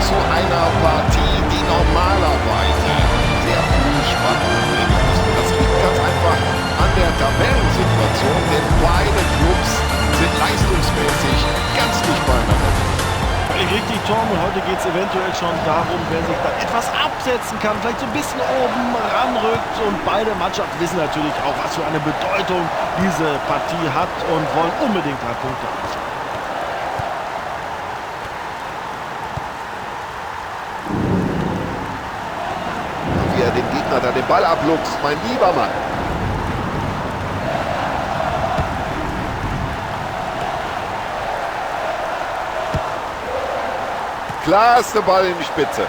Zu einer Partie, die normalerweise sehr viel Spannung bringen müsste. Das liegt ganz einfach an der Tabellensituation, denn beide Clubs sind leistungsmäßig ganz dicht beieinander. Völlig richtig, Tom. Und heute geht es eventuell schon darum, wer sich da etwas absetzen kann, vielleicht so ein bisschen oben ranrückt. Und beide Mannschaften wissen natürlich auch, was für eine Bedeutung diese Partie hat und wollen unbedingt 3 Punkte einfahren. Wie er den Gegner da den Ball abluchst, mein lieber Mann. Klarste Ball in die Spitze.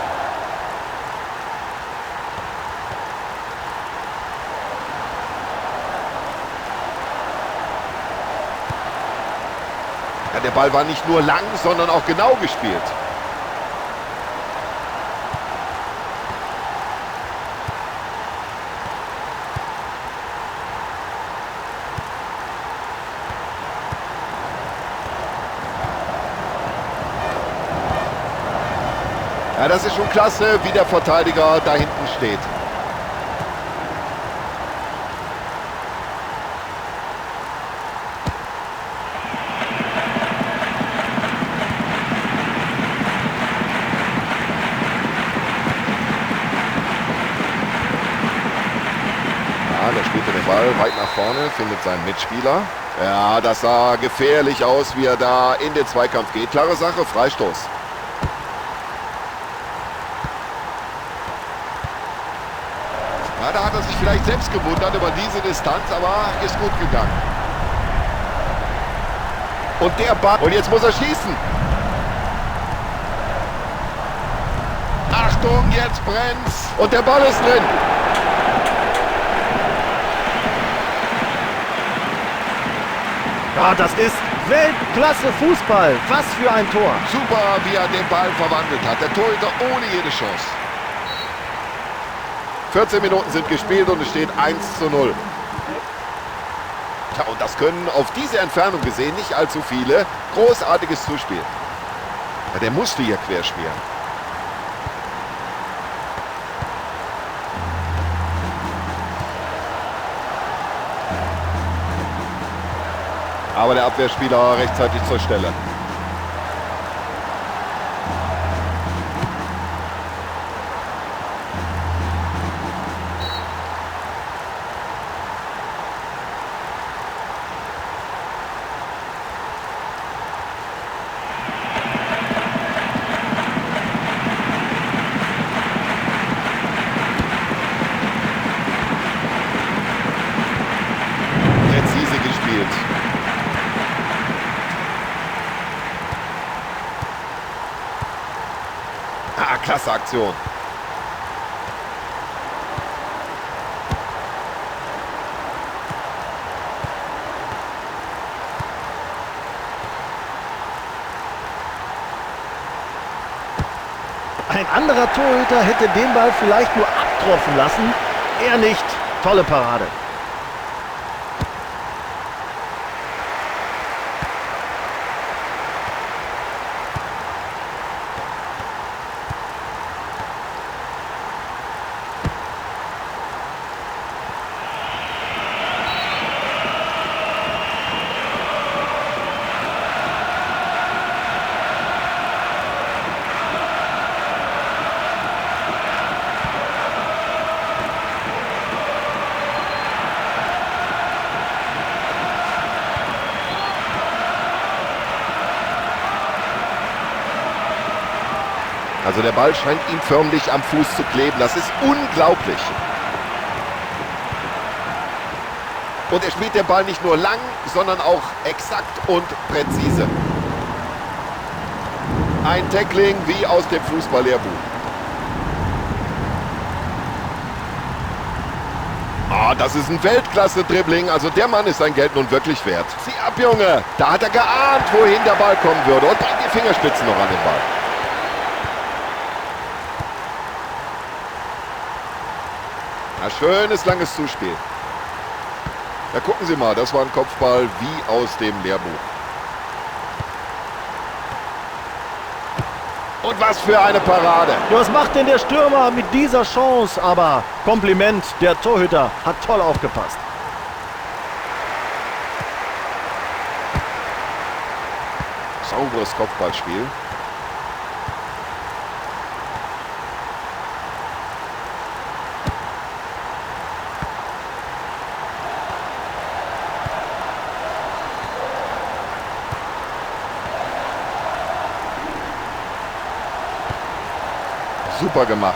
Ja, der Ball war nicht nur lang, sondern auch genau gespielt. Ja, das ist schon klasse, wie der Verteidiger da hinten steht. Ja, da spielt er den Ball weit nach vorne, findet seinen Mitspieler. Ja, das sah gefährlich aus, wie er da in den Zweikampf geht. Klare Sache, Freistoß. Ja, da hat er sich vielleicht selbst gewundert über diese Distanz, aber ist gut gegangen. Und der Ball. Und jetzt muss er schießen. Achtung, jetzt brennt's. Und der Ball ist drin. Ja, das ist Weltklasse Fußball. Was für ein Tor. Super, wie er den Ball verwandelt hat. Der Torhüter ohne jede Chance. 14 Minuten sind gespielt und es steht 1:0. Tja, und das können auf diese Entfernung gesehen nicht allzu viele. Großartiges Zuspiel. Ja, der musste hier querspielen. Aber der Abwehrspieler rechtzeitig zur Stelle. Klasse Aktion. Ein anderer Torhüter hätte den Ball vielleicht nur abtropfen lassen. Er nicht. Tolle Parade. Also der Ball scheint ihm förmlich am Fuß zu kleben. Das ist unglaublich. Und er spielt den Ball nicht nur lang, sondern auch exakt und präzise. Ein Tackling wie aus dem Fußballlehrbuch. Ah, das ist ein Weltklasse-Dribbling. Also der Mann ist sein Geld nun wirklich wert. Zieh ab, Junge. Da hat er geahnt, wohin der Ball kommen würde. Und bringt die Fingerspitzen noch an den Ball. Ja, schönes, langes Zuspiel. Da gucken Sie mal, das war ein Kopfball wie aus dem Lehrbuch. Und Und was für eine Parade. Ja, was macht denn der Stürmer mit dieser Chance? Aber Kompliment, der Torhüter hat toll aufgepasst. Sauberes Kopfballspiel. Super gemacht.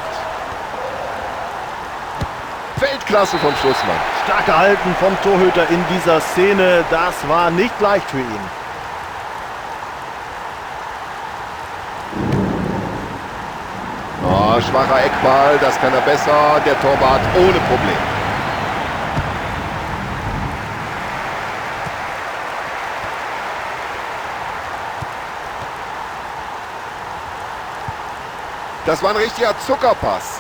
Weltklasse vom Schlussmann. Stark gehalten vom Torhüter in dieser Szene. Das war nicht leicht für ihn. Oh, schwacher Eckball, das kann er besser. Der Torwart ohne Problem. Das war ein richtiger Zuckerpass.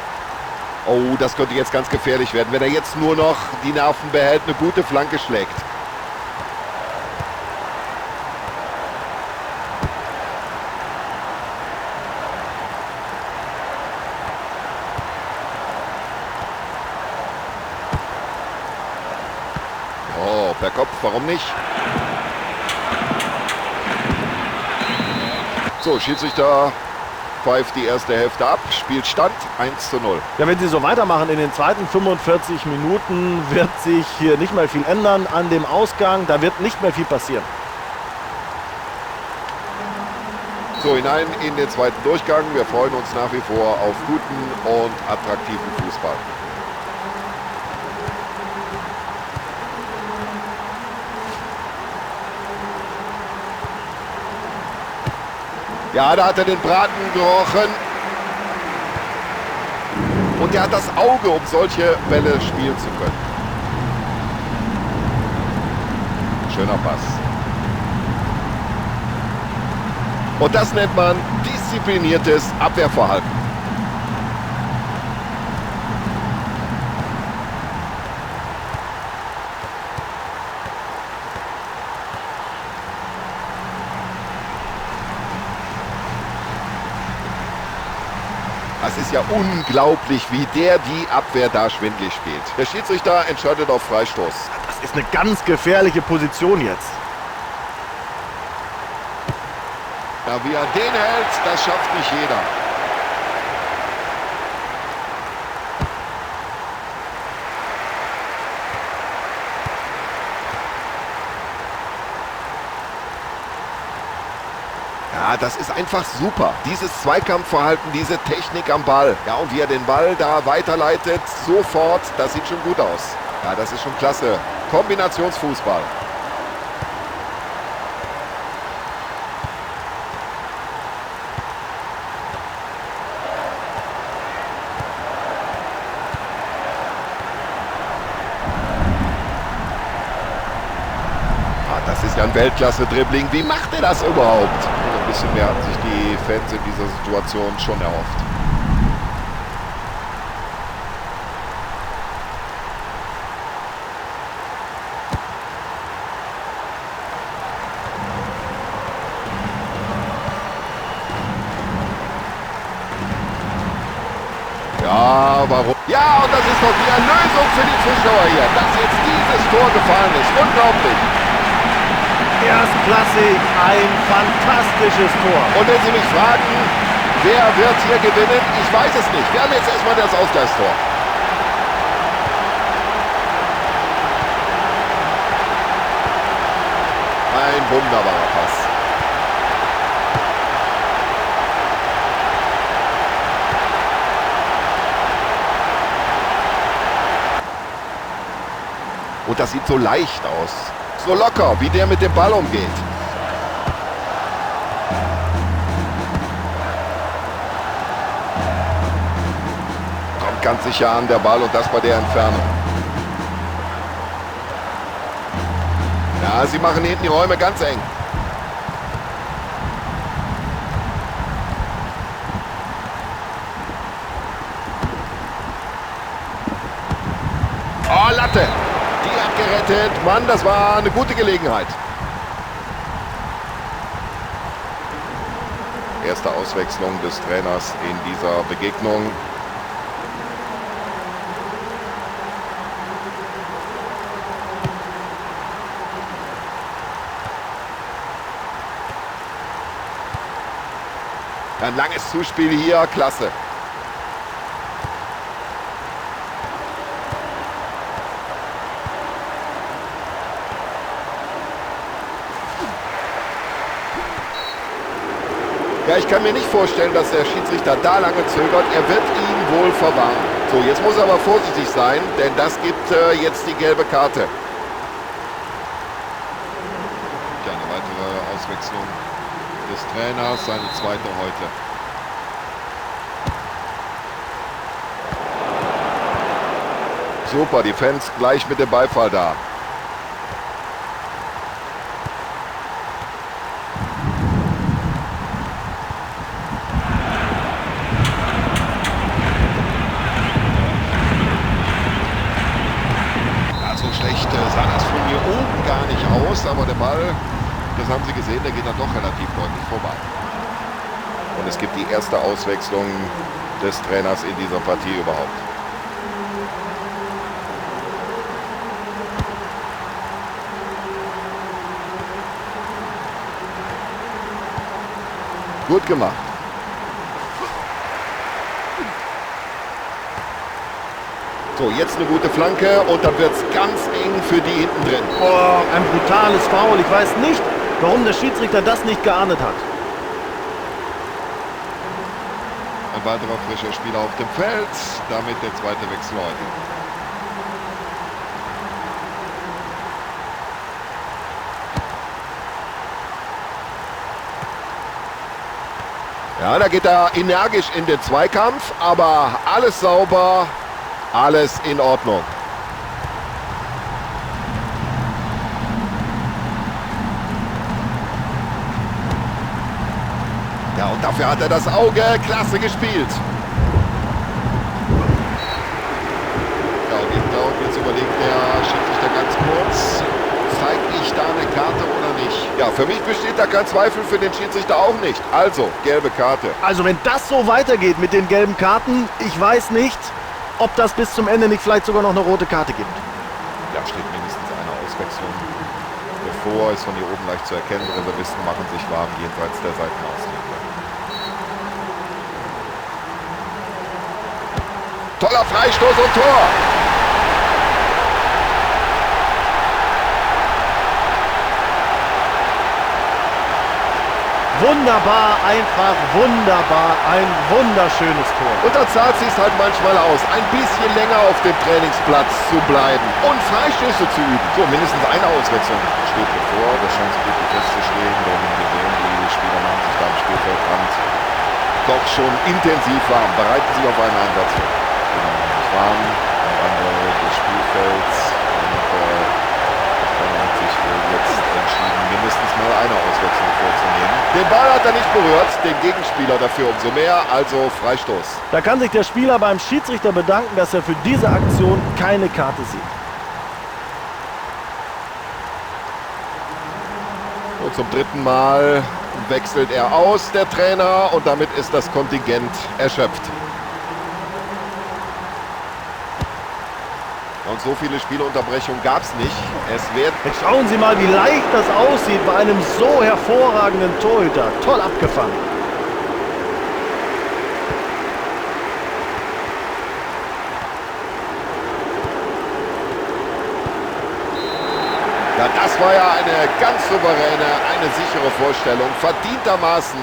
Oh, das könnte jetzt ganz gefährlich werden, wenn er jetzt nur noch die Nerven behält, eine gute Flanke schlägt. Oh, per Kopf, warum nicht? So, Schiedsrichter pfeift die erste Hälfte ab, Spielstand 1:0. Ja, wenn sie so weitermachen in den zweiten 45 Minuten, wird sich hier nicht mehr viel ändern an dem Ausgang. Da wird nicht mehr viel passieren. So, hinein in den zweiten Durchgang. Wir freuen uns nach wie vor auf guten und attraktiven Fußball. Ja, da hat er den Braten gerochen. Und er hat das Auge, um solche Bälle spielen zu können. Schöner Pass. Und das nennt man diszipliniertes Abwehrverhalten. Das ist ja unglaublich, wie der die Abwehr da schwindlig spielt. Der Schiedsrichter entscheidet auf Freistoß. Das ist eine ganz gefährliche Position jetzt. Ja, wie er den hält, das schafft nicht jeder. Ja, das ist einfach super. Dieses Zweikampfverhalten, diese Technik am Ball. Ja, und wie er den Ball da weiterleitet, sofort, das sieht schon gut aus. Ja, das ist schon klasse. Kombinationsfußball. Ah, das ist ja ein Weltklasse-Dribbling. Wie macht er das überhaupt? Ein bisschen mehr hatten sich die Fans in dieser Situation schon erhofft. Ja, warum? Ja, und das ist doch die Erlösung für die Zuschauer hier, dass jetzt dieses Tor gefallen ist. Unglaublich. Erstklassig, ein fantastisches Tor. Und wenn Sie mich fragen, wer wird hier gewinnen? Ich weiß es nicht. Wir haben jetzt erstmal das Ausgleichstor. Ein wunderbarer Pass. Und das sieht so leicht aus. So locker, wie der mit dem Ball umgeht. Kommt ganz sicher an, der Ball, und das bei der Entfernung. Ja, sie machen hinten die Räume ganz eng. Oh, Latte! Die hat gerettet. Mann, das war eine gute Gelegenheit. Erste Auswechslung des Trainers in dieser Begegnung. Ein langes Zuspiel hier, klasse. Ja, ich kann mir nicht vorstellen, dass der Schiedsrichter da lange zögert. Er wird ihn wohl verwarnen. So, jetzt muss er aber vorsichtig sein, denn das gibt jetzt die gelbe Karte. Ja, eine weitere Auswechslung des Trainers, seine zweite heute. Super, die Fans gleich mit dem Beifall da. Aber der Ball, das haben Sie gesehen, der geht dann doch relativ deutlich vorbei. Und es gibt die erste Auswechslung des Trainers in dieser Partie überhaupt. Gut gemacht. So, jetzt eine gute Flanke und dann wird es ganz eng für die hinten drin. Oh, ein brutales Foul. Ich weiß nicht, warum der Schiedsrichter das nicht geahndet hat. Ein weiterer frischer Spieler auf dem Feld. Damit der zweite Wechsel heute. Ja, da geht er energisch in den Zweikampf, aber alles sauber. Alles in Ordnung. Ja, und dafür hat er das Auge. Klasse gespielt. Ja, und jetzt überlegt der Schiedsrichter ganz kurz, zeige ich da eine Karte oder nicht? Ja, für mich besteht da kein Zweifel, für den Schiedsrichter auch nicht. Also, gelbe Karte. Also, wenn das so weitergeht mit den gelben Karten, ich weiß nicht, ob das bis zum Ende nicht vielleicht sogar noch eine rote Karte gibt. Ja, steht mindestens eine Auswechslung bevor. Ist von hier oben leicht zu erkennen. Reservisten machen sich warm jenseits der Seitenauslinie. Toller Freistoß und Tor! Wunderbar, einfach wunderbar, ein wunderschönes Tor. Und da zahlt sich's halt manchmal aus, ein bisschen länger auf dem Trainingsplatz zu bleiben und Freistöße zu üben. So, mindestens eine Auswechslung steht bevor, das scheint so gut wie festzustehen, denn wir sehen, die Spieler machen sich da am Spielfeldrand doch schon intensiv warm, bereiten sich auf einen Einsatz vor. Genau, sich warm am Rande des Spielfelds und der Trainer hat sich wohl jetzt entschieden, mindestens mal eine Auswechslung vorzunehmen. Den Ball hat er nicht berührt, den Gegenspieler dafür umso mehr, also Freistoß. Da kann sich der Spieler beim Schiedsrichter bedanken, dass er für diese Aktion keine Karte sieht. Und zum dritten Mal wechselt er aus, der Trainer, und damit ist das Kontingent erschöpft. Und so viele Spielunterbrechungen gab es nicht. Es wird. Jetzt schauen Sie mal, wie leicht das aussieht bei einem so hervorragenden Torhüter. Toll abgefangen. Ja, das war ja eine ganz souveräne, eine sichere Vorstellung. Verdientermaßen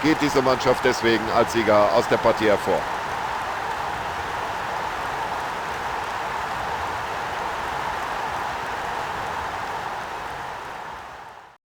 geht diese Mannschaft deswegen als Sieger aus der Partie hervor.